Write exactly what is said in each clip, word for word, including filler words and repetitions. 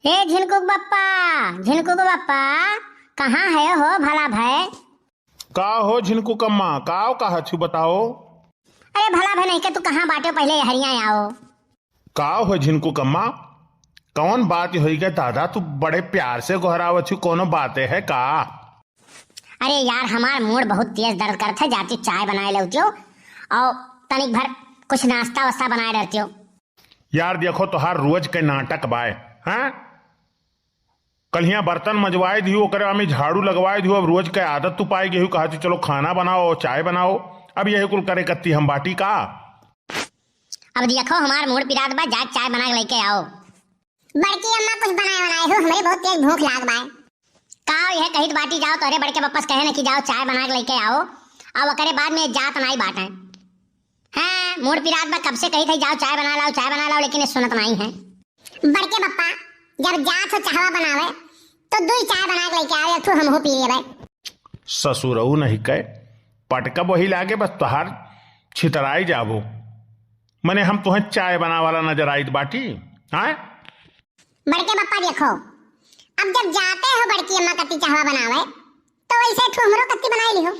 ए झिनकुक बप्पा, झिनकुक बप्पा, कहाँ है हो भला भय? का हो झिनकुक अम्मा, काव कहा छु बताओ? अरे भला भय नहीं के तू कहाँ बाटे, पहले हरिया आओ। का हो झिनकुक अम्मा, कौन बात होई गए दादा, तू बड़े प्यार से गोहरावत छु, कोनो बात है का? अरे यार, हमार मूड बहुत तेज दर्द करत है, जाती चाय बनाए लेवतियो और तनिक भर कुछ नाश्ता वास्ता बनाए रहतियो। यार देखो, तोहार रोज के नाटक बाय, हैं? कल्हिया बर्तन मजवाए दियो, ओकरे आमी झाड़ू लगवाए दियो, अब रोज के आदत तू पाए गई, कहा तू चलो खाना बनाओ, चाय बनाओ, अब यही कुल करे कत्ती हम बाटी का? अब देखो, हमार मूड पिरात बा, जा चाय बना के लेके आओ। बड़की अम्मा कुछ बनाए बनाए हो, हमरे बहुत तेज भूख लाग बा। का यह कहित बाटी जाओ, तोहरे बड़के पप्पा से कहे न कि जाओ चाय बना के लेके आओ, अब ओकरे बाद में जात नाई बाटे। हाँ, मूड पिरात बा, कब से कहित है जाओ चाय बना लाओ, चाय बना लाओ, लेकिन ये सुनत नाई है। बड़के पप्पा, जब जात हो चाहवा बनावे, तो दुई चाय बना के लेके आओ, एक ठो हमहू पी लेबे। ससुरऊ नहीं कहे, पटकब वही लागे, बस तोहार छितराई जाबो। मने हम तुहें चाय बनावाला नजर आइत बाटी, हाँ? बड़के पप्पा देखो, अब जब जाते हो बड़की अम्मा कत्ती चाहवा बनावे, तो वैसे ठू हमरो कत्ती बनाई लिहो।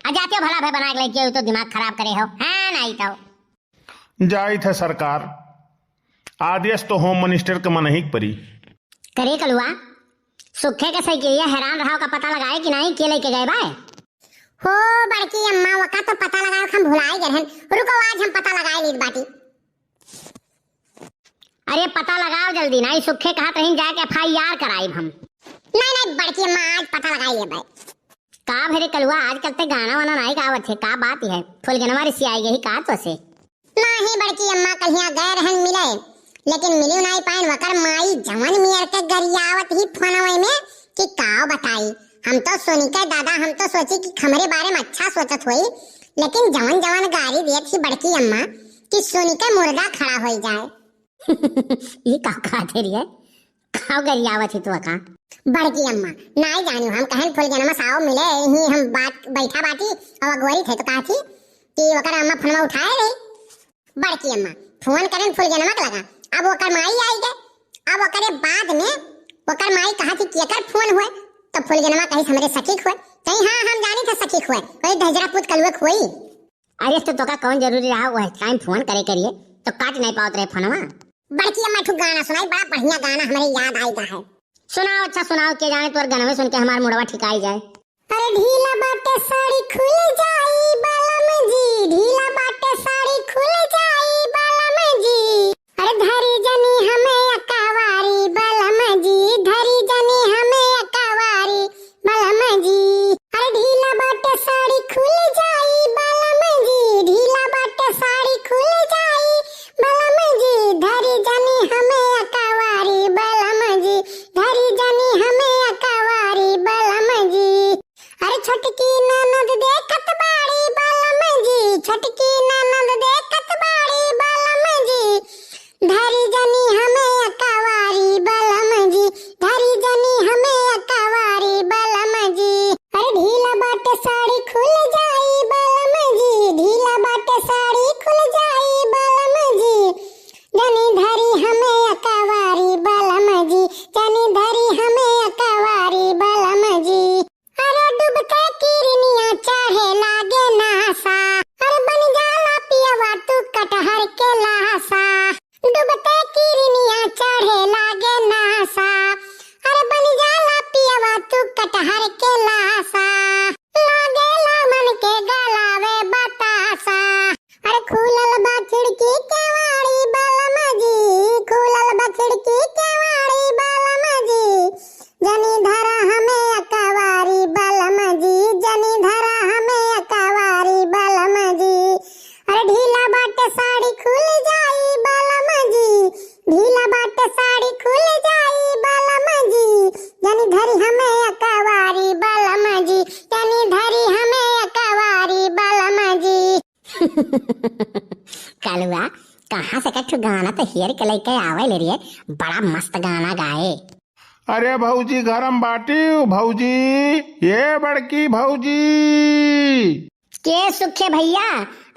आ जाते हो भला भय बना के लेके आओ, तो दिमाग खराब करे हो, हाँ नहीं तो। जाइत है सरकार, आदेश तो होम मिनिस्टर के मनही के परी। करे कलुआ, सुखे के साइकिलिया हैरान रहाव का पता लगाए कि नहीं, के लेके गए बाय? हो बड़की अम्मा, वका तो पता लगाए हम भुलाई गए हैं। रुको, आज हम पता लगाए लीत बाटी। अरे पता लगाओ जल्दी, नहीं सुखे कहत रहीन जाके एफ आई आर कराइब हम। नहीं, नहीं बड़की अम्मा, आज पता लगाई लेबे। का भरे कलुआ, आजकल ते गाना वाना नहीं गावत है, का बात है? फुलगनवा रिसियाई गई का तो से? नाही बड़की अम्मा, कल्हिया गए रहन मिले, लेकिन मिलियो नाही पाइन। वकर माई जवन मियर के गरियावत ही फोनवे में कि काव बताई। हम तो सुनी के दादा, हम तो सोची कि हमरे बारे में अच्छा सोचत होई, लेकिन जवन जवन गारी देत ही बड़की अम्मा कि सुनी के मुर्दा खड़ा होई जाए। ई का कहत है रे? काव गरियावत ही तू का? बड़की अम्मा, नाही जानियो, हम कहन फुलगनवा साव मिले ही, हम बात बैठा बाटी और अगोरी थे तो कहा थी कि वकर अम्मा फोनवा उठाए रही। बड़की अम्मा, फोन करन फुलगनवा के लगा, अब ओकर माई आई गए। अब ओकरे बाद में ओकर माई कहा थी कि एकर फोन हुए, तो फुलगनवा कही हमरे सखी हुए। कही हाँ, हम जानी थे सखी हुए, वही दहजरा पूत कलुए हुई। अरे तो तोका कौन जरूरी रहा वह टाइम फोन करे करिए, तो काट नहीं पावत रहे फोनवा। बड़की अम्मा ठू गाना सुनाई, बड़ा बढ़िया गाना हमरे याद आई गा है। सुनाओ, अच्छा सुनाओ, के जाने तोर गनवे सुन के हमार मुड़वा ठिकाई जाए। अरे ढीला बाटे साड़ी खुल जाई बलम जी, ढीला बाटे साड़ी खुल जाई बलम जी। अरे धरी जनी हमें अकवारी बलम जी, धरी जनी हमें अकवारी बलम जी। अरे ढीला बाटे साड़ी खुल जाई बलम जी, ढीला बाटे साड़ी खुल जाई बलम जी, धरी जनी हमें अकवारी बलम जी, धरी जनी हमें अकवारी बलम जी। अरे छोटकी ननद देखत बाड़ी बलम जी, छोटकी ननद देखत बाड़ी बलम जी, धरी जनी हमें अकवारी बलम जी, धरी जनी हमें अकवारी बलम जी। अरे ढीला बाटे साड़ी खुल जाई बलम जी, ढीला बाटे साड़ी खुल जाई बलम जी, जनी धरी हमें अकवारी बलम जी, जनी धरी हमें अकवारी बलम जी। अरे डूबते किरनिया चढ़े लागे नासा, अरे बन जाला पियवा तू कटहर के लासा। डूबते किरनिया चढ़े लागे नासा, अरे बन जाला पियवा तू कटहर के लासा। लागेला मन के गलावे बतासा। अरे खुलल बा खिड़की केवाड़ी बलम जी, खुलल बा खिड़की केवाड़ी बलम जी, जनी धरा हमें अकवारी बलम जी, जनी धरा हमें अकवारी बलम जी। अरे ढीला बाटे साड़ी खुल जाई बलम जी, ढीला बाटे साड़ी खुल जाई बलम जी, जनी धरी हमें अकवारी बलम जी, जनी धरी हमें अकवारी बलम जी। कलुआ, कहाँ से कठु गाना तो हेर के लेके आवे ले रे, बड़ा मस्त गाना गाए। अरे भौजी, घर में बाटी भौजी, ये बड़की भौजी। के सुखे भैया,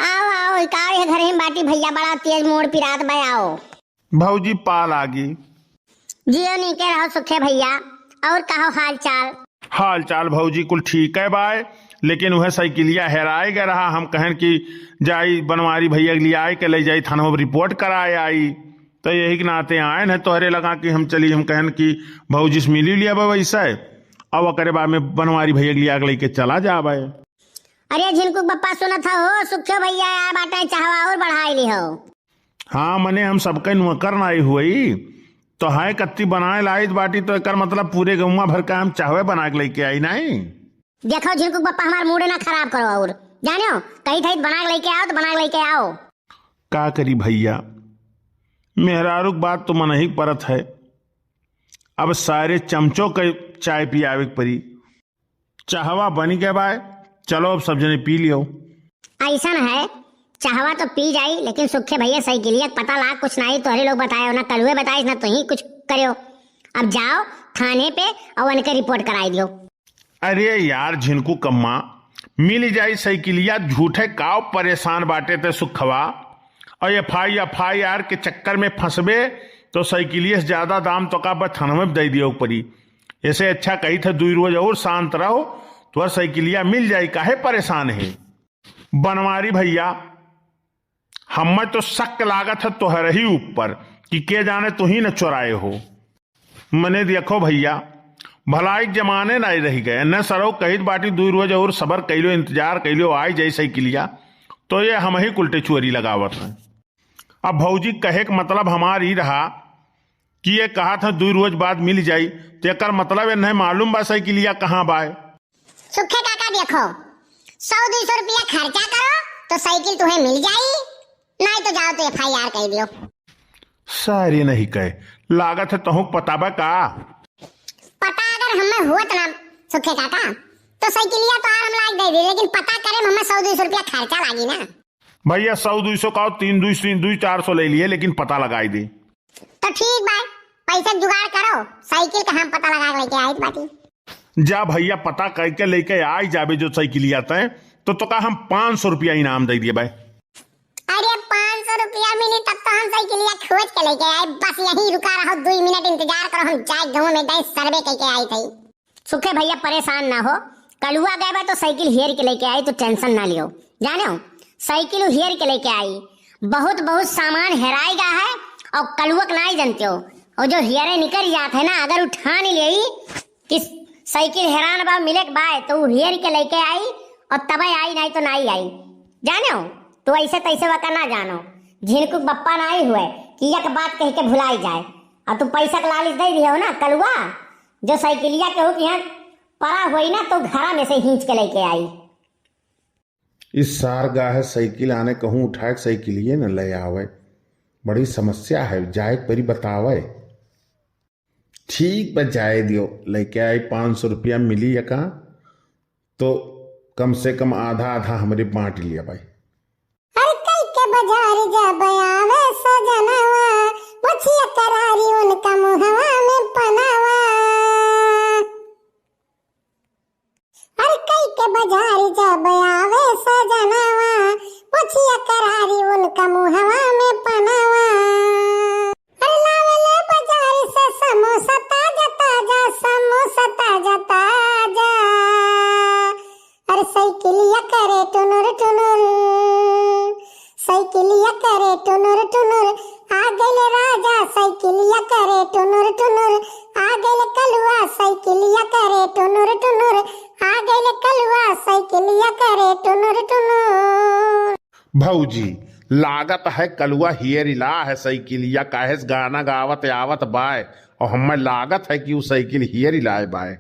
आओ, आओ, का ये घर में बाटी भैया, बड़ा तेज मोड़ पिरात बा, आओ। भौजी पा लागी। जियो नीके रहो सुखे भइया, और कहो हाल चाल? हाल चाल भौजी कुल ठीक है बाय, लेकिन उहे साइकिलिया हेराए गए रहा। हम कहन कि जाई बनवारी भइया के लियाए के ले जाई थाना में रिपोर्ट कराए आई, तो यही के नाते आए न तोहरे लगा कि हम चली, हम कहन कि भौजी से मिली लिया बा वैसे, अब ओकरे बाद में बनवारी भइया के लिया के लेके चला जाबे। अरे झिनकू के बप्पा सुनत हो, सुखे भइया आए बाटे, चाहवा और बढ़ाई ली हो। हाँ, मने हम सबके नौकर नाई हुई, तो है कत्ती बनाए लाइत बाटी, तो एकर मतलब पूरे गौवा भर का हम चाहवे बना के लेके आई नाई। देखो झिनकू के बप्पा, हमार मूड ना खराब करो, और जानो कही थई बना के लेके आओ तो बना के लेके आओ। का करी भइया, मेहरारू के बात तो मन ही परत है, अब सारे चमचों के चाय पियावे के परी। चाहवा बनी गए बाय, चलो अब सब जने पी लियो। ऐसन है, चाहवा तो पी जाई, लेकिन सुखे भइया साइकिलिया के पता लाग कुछ नाई, तोहरे लोग बतायो ना, कलुए बताइस ना तुही कुछ करियो। अब जाओ थाने पे और उनके रिपोर्ट कराई दियो। अरे यार झिनकू कम्मा, मिल जाई साइकिलिया, झूठे काव परेशान बाटे ते सुखवा। और एफ आई आर के चक्कर में फंसबे तो साइकिलिया से ज्यादा दाम तो का बस थाना में दे दियो परी। ऐसे अच्छा कही था दुई रोज और शांत रहो, तोहर साइकिलिया मिल जाई, काहे परेशान है? बनवारी भइया, हमें तो शक लागत है तोहर ही ऊपर कि के जाने तुही न चुराए हो। मने देखो भइया, भलाई के जमाने नाई रह गए, न सरौ कहित बाटी दुई रोज और सबर कैलो, इंतजार कैलो, आई जाई साइकिलिया, तो ये हम ही कुलटे चोरी लगावत हैं। अब भौजी कहे के मतलब हमार ई रहा कि ये कहा था दुई रोज बाद मिल जाई, तो एकर मतलब ये नहीं मालूम बा साइकिलिया कहाँ बाय। सुखे काका देखो, सौ दुई सौ रुपया खर्चा करो तो साइकिल तुम्हें मिल जाई, नहीं तो जाओ तो एफ आई आर कर दियो। सारे नहीं कहे, लागत है तहूँ पता बा का? पता अगर हमें हुआ ना सुखे काका, तो साइकिलिया तो आर हम लाग दे दी, लेकिन पता करे में हमें सौ दुई सौ रुपया खर्चा लागी ना। भइया सौ दुई सौ का तीन दुई तीन दुई चार सौ ले लिए, लेकिन पता लगाई दे। तो ठीक बा, पैसा जुगाड़ करो, साइकिल का हम पता लगा के लेके आइत बाटी। जा भइया, पता करके लेके आई जाबे जो साइकिलिया तय, तो तोका हम पाँच सौ रुपया इनाम दे दिए भाई। अरे पाँच सौ रुपया मिली तब तो हम साइकिलिया खोज के लेके आए, बस यहीं रुका रहो, दुई मिनट इंतजार करो, हम जाए गाँव में गए सर्वे करके आए थे। सुखे भइया परेशान ना हो, कलुआ गए बा तो साइकिल हेर के लेके आई, तो टेंशन ना लियो। जाने हो, साइकिल उ हेर के लेके आई, बहुत बहुत सामान हेराई गा है और कलुआ के नाई जानते हो। और जो हेरे निकल जात है ना, अगर उ ठान ले कि साइकिल हेरान बा, मिले के बा, तो उ हेर के लेके आई और तबे आई, नाई तो नाई आई। जाने हो, तो ऐसे तैसे वका ना जानो, झिनकू के बप्पा नाई हुए कि एक बात कह के भुलाई जाए। और तू पैसा के लालच दे दिए हो ना कलुआ, जो साइकिलिया केहू के यहाँ परा होई ना तो घरा में से खींच के लेके आई। इस सार गाहे साइकिल आने कहूँ उठा के साइकिलिये न ले आवे। बड़ी समस्या है, जाए के परी बतावे। ठीक बा, जाए दियो, लेके आई पाँच सौ रुपया मिली यका, तो कम से कम आधा आधा हमरे बाँट लिया भाई। हर कई के बाजार जब आवे सजनवा, मोछिया करारी उनका मुहवा में पनावा। हर कई के बाजार जब आवे सजनवा, मोछिया करारी उनका मुहवा में पनावा। अरे लावेले बाजार से समोसा ताजा ताजा, समोसा ताजा ताजा। अरे साइकिलिया करे टुनुर टुनुर, साइकिलिया करे टुनुर टुनुर, आ गइल राजा। साइकिलिया करे टुनुर टुनुर, आ गइल कलुआ। साइकिलिया करे टुनुर टुनुर, आ गइल कलुआ। साइकिलिया करे टुनुर टुनुर। भौजी, लागत है कलुआ हेर इला है साइकिलिया, काहे से गाना गावत आवत बाय, और हमें लागत है कि उ साइकिल हेर इलाए बाय।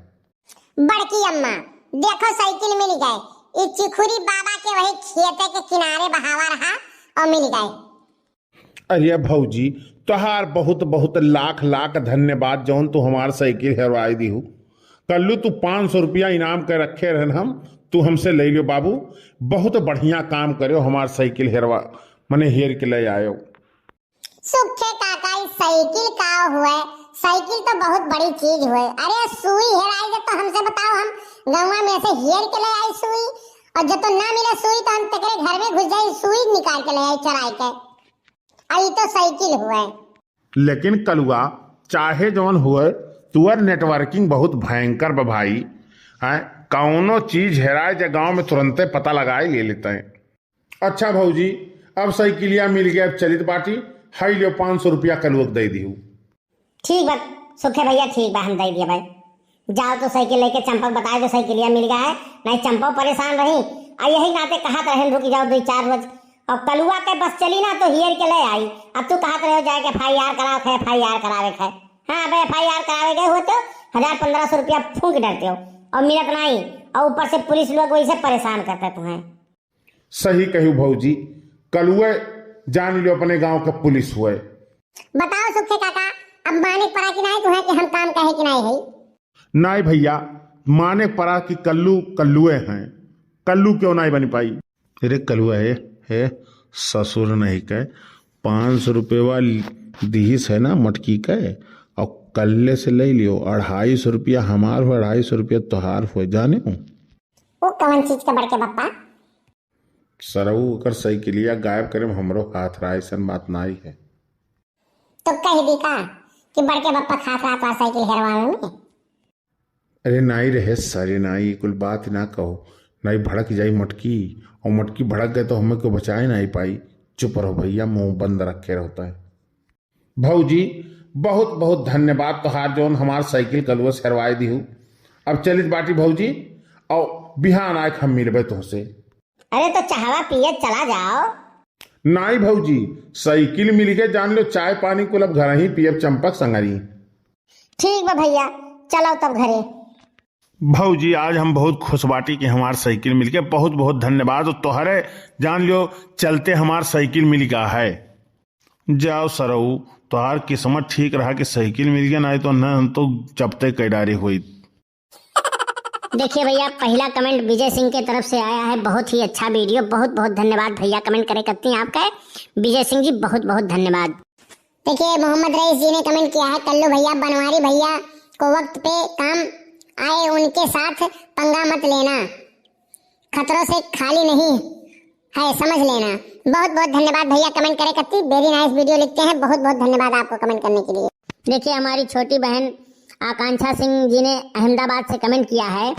बड़की अम्मा, देखो साइकिल मिल गए। ई चिखुरी बाबा के वही खेते के किनारे बहावा रहा और मिल गए। अरे भौजी, तोहार बहुत बहुत लाख लाख धन्यवाद, जौन तू हमार साइकिल हेरवाई दीहू। कल्लू तू पाँच सौ रुपया इनाम के रखे रहन हम, तू हमसे ले लियो बाबू। बहुत बढ़िया काम करो, हमार साइकिल हेरवा, मने हेर के ले आयो। सुखे काका, ई साइकिल का हुए? साइकिल तो बहुत बड़ी चीज हुए। अरे सुई हेराई जब तो हमसे बताओ, हम गौवा में से हेर के ले आई सुई, और जब तो ना मिले सुई तो हम तेकरे घर में घुस जाई, सुई निकाल के ले आई चुराई के। आ ई तो साइकिल हुए। लेकिन कलुआ, चाहे जौन हुए, तुअर networking बहुत भयंकर बा भाई। हैं, कौनो चीज हेराए जे गांव में तुरंते पता लगाए ले लेते हैं। अच्छा भौजी, अब साइकिलिया मिल गया, अब चलित बाटी, हई लियो पाँच सौ रुपया कलुआ के दे दिहू। ठीक बा सुखे भैया, ठीक बा, हम दे दिया भाई। जाओ तो साइकिल लेके चंपक बताए जो साइकिलिया मिल गया है, नहीं चंपक परेशान रही। आ यही नाते कहत रहन रुक जाओ दो चार रोज, और कलुआ के बस चली ना तो हियर के ले आई। अब तू कहत रहे हो जाए के FIR करावे के, FIR करावे के। हाँ, अबे FIR करावे गए हो तो हजार पन्द्रह सौ रुपया फूंक डरते हो और मिलत नहीं, और ऊपर से पुलिस लोग वैसे परेशान करते तुम्हें। सही कहू भौजी, कलुए जान लियो अपने गांव के पुलिस हुए। बताओ सुखे काका, अब माने पड़ा कि नहीं तुम्हें कि हम काम कहे कि नहीं है? नहीं भैया, माने पड़ा कि कल्लू कल्लुए हैं, कल्लू क्यों नहीं बन पाई? अरे कलुआ है, है ससुर नहीं के, पाँच सौ रुपये वाली दिहिस है ना मटकी के, और कल्ले से ले लियो, अढ़ाई सौ रुपया हमार हो, अढ़ाई सौ रुपया तोहार हो, जाने हो? वो कौन चीज के बड़के पप्पा? सरऊ, ओकर साइकिलिया गायब करे में हमरो हाथ रहा, ऐसन बात नाई है। तो कह दी का कि बड़के पप्पा खास रात वार साइकिल हेरवावे में? अरे नाई रहे सारे नाई, ये कुल बात ना कहो, नाई भड़क जाई मटकी, और मटकी भड़क गए तो हमें कोई बचाए नाई पाई। चुप रहो भैया, मुंह बंद रखे रहता है। भौजी, बहुत बहुत धन्यवाद तोहार, जौन हमार साइकिल कलुआ से हेरवाए दिहू। अब चलित बाटी भौजी, और बिहान आए हम मिलबे तुमसे। अरे तो चाहवा पिए चला जाओ। नाई भौजी, साइकिल मिल के जान लो, चाय पानी कुल अब घर ही पियब चंपक संगरी। ठीक बा भैया, चलो तब घरे। भौजी, आज हम बहुत खुश बाटी कि हमार साइकिल मिल के, बहुत बहुत धन्यवाद। और तोहरे जान लियो चलते हमार साइकिल मिल गया है। जाओ सरऊ, तोहार किस्मत ठीक रहा कि साइकिल मिल गया, नहीं तो न हम तो जब्ते कर डारी हुई। देखिए भैया, पहला कमेंट विजय सिंह के तरफ से आया है। बहुत ही अच्छा वीडियो, बहुत बहुत धन्यवाद भैया, कमेंट करे करती हैं आपका विजय सिंह जी, बहुत बहुत धन्यवाद। देखिए मोहम्मद रईस जी ने कमेंट किया है, कल्लू भैया बनवारी भैया को वक्त पे काम आए, उनके साथ पंगा मत लेना, खतरों से खाली नहीं है, समझ लेना। बहुत बहुत धन्यवाद भैया, कमेंट करे करती, very nice video लिखते हैं। बहुत बहुत धन्यवाद आपको कमेंट करने के लिए। देखिए हमारी छोटी बहन आकांक्षा सिंह जी ने अहमदाबाद से कमेंट किया है,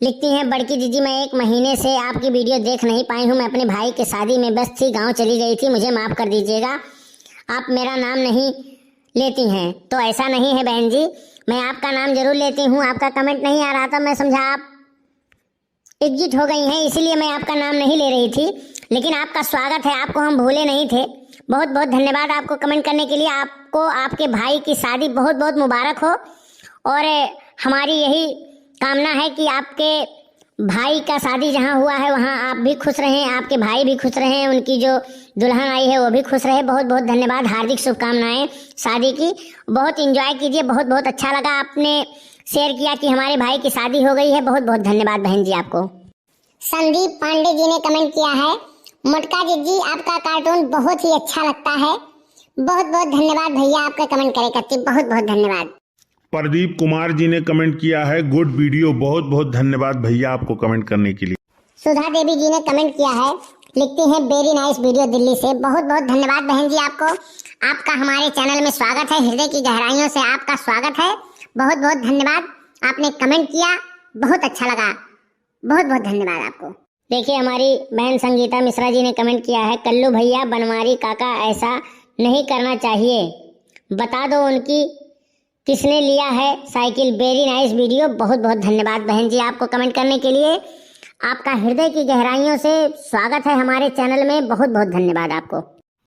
लिखती हैं, बड़की जीजी, मैं एक महीने से आपकी वीडियो देख नहीं पाई हूँ, मैं अपने भाई की शादी में व्यस्त थी, गाँव चली गई थी, मुझे माफ़ कर दीजिएगा, आप मेरा नाम नहीं लेती हैं। तो ऐसा नहीं है बहन जी, मैं आपका नाम जरूर लेती हूँ, आपका कमेंट नहीं आ रहा था, मैं समझा आप एग्जिट हो गई हैं, इसीलिए मैं आपका नाम नहीं ले रही थी, लेकिन आपका स्वागत है, आपको हम भूले नहीं थे। बहुत बहुत धन्यवाद आपको कमेंट करने के लिए। आपको आपके भाई की शादी बहुत बहुत मुबारक हो, और हमारी यही कामना है कि आपके भाई का शादी जहाँ हुआ है वहाँ आप भी खुश रहें, आपके भाई भी खुश रहें, उनकी जो दुल्हन आई है वो भी खुश रहे। बहुत बहुत धन्यवाद, हार्दिक शुभकामनाएं शादी की। बहुत एंजॉय कीजिए, बहुत बहुत अच्छा लगा आपने शेयर किया कि हमारे भाई की शादी हो गई है। बहुत बहुत धन्यवाद बहन जी आपको। संदीप पांडे जी ने कमेंट किया है, मोटका जीजी आपका कार्टून बहुत ही अच्छा लगता है। बहुत बहुत धन्यवाद भैया, आपका कमेंट करे करती, बहुत बहुत धन्यवाद। प्रदीप कुमार जी ने कमेंट किया है, गुड वीडियो। बहुत बहुत धन्यवाद भैया आपको कमेंट करने के लिए। सुधा देवी जी ने कमेंट किया है, लिखती हैं, वेरी नाइस वीडियो दिल्ली से। बहुत बहुत धन्यवाद बहन जी आपको, आपका हमारे चैनल में स्वागत है, हृदय की गहराइयों से आपका स्वागत है। बहुत बहुत धन्यवाद, आपने कमेंट किया, बहुत अच्छा लगा, बहुत बहुत धन्यवाद आपको। देखिए हमारी बहन संगीता मिश्रा जी ने कमेंट किया है, कल्लू भैया बनवारी काका ऐसा नहीं करना चाहिए, बता दो उनकी किसने लिया है साइकिल। वेरी नाइस वीडियो। बहुत बहुत धन्यवाद बहन जी आपको कमेंट करने के लिए, आपका हृदय की गहराइयों से स्वागत है हमारे चैनल में। बहुत बहुत धन्यवाद आपको।